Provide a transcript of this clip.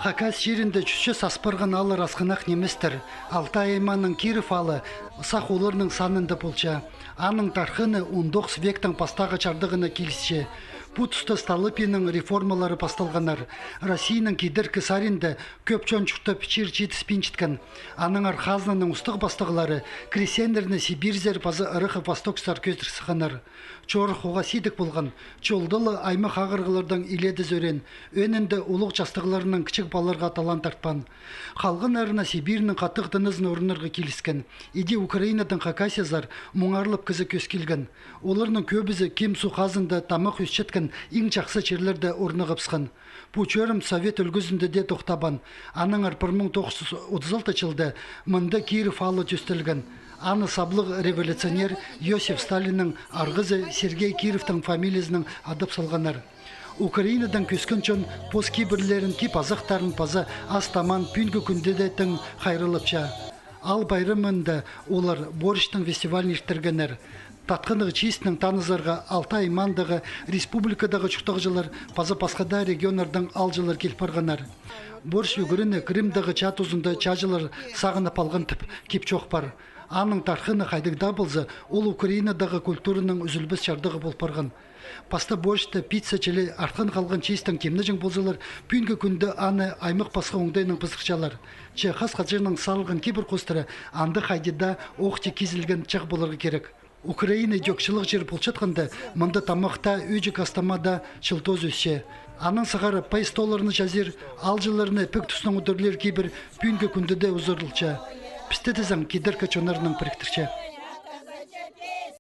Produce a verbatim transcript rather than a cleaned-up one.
Хакас чирінде чӱсче сас парған ааллар асхынах ниместер. Алтай аймааның Киров аалы сах оларның санында полча. Аның тархыны он тоғыс вектің пастағы чардығына килісче. Пу туста Столыпиннің реформалары пасталғаннар. Россияның кидеркі саринда кӧп чон чуртап, чир читіспинчеткен. Аннаңар хазнаның устағ пастығлары крестьяннарны сибирьзер паза ырах востоксар кӧзідір сыхханнар. Чорых уғаа сидік полған, чолда ла аймах ағырығлардаң иледе сӧреен, ӧӧнінде улуғ частығларынаң кічіг палаларға талаан тартпаан. Халғаннарына Сибирьнің хатығ тынызын орыннарға киліскен. Иди Украинадаң Хакасиязар муңарлап кізі кӧс килген. Оларның кӧбізі Ким су хазында тамах ӧсчеткен иң чахсы чирлерде орнығыбысхан. Пу чӧрім совет ӱлгӱзінде дее тохтабаан. Аннаңар пір муң тоғыс чӱс отыс алты чылда мында Киров аалы тӧстелген. Аны саблығ революционер Иосиф Сталиннің арғызы Сергей Кировтың фамилиязынаң адап салғаннар. Украинадаң кӧскен чон пос кибірлерін, кип-азахтарын паза ас-тамаан пӱӱнгі кӱнде дее тың хайраллапча. Аал пайрамында олар борщтың фестивалін иртіргеннер. Татхынығ чиистең танызарға Алтай аймаандағы, республикадағы чуртағҷылар паза пасха даа регионнардаң аалҷылар кил парғаннар. Борщ ӱгрені Крымдағы чаа тузында чааҷылар сағынып алған тіп кип-чоох пар. Аның тархыны хайдағ даа полза, ол Украинадағы культураның ӱзӱлбес чардығы пол парған. Паста борщты, пицца чіли артхан халған чиистең тимнеҷең ползалар, пӱӱнгі кӱнде аны аймах-пасха оңдайнаң пызырчалар. Че хас хаҷаннаң салған кибір хоостыра анда хайди даа ох тик кизілген чағ поларға кирек. Украина идӧк чылығ чир полчатханда, мында тамах таа, ӧӧҷік ас-тамаа даа чыл тооза ӧсче. Анаң сығара пай столларны чазир, аалҷыларны пік тустаң удурлир кибір пӱӱнгі кӱнде дее узарылча. Пісте тізең, кидеркі чоннарнаң піріктірче.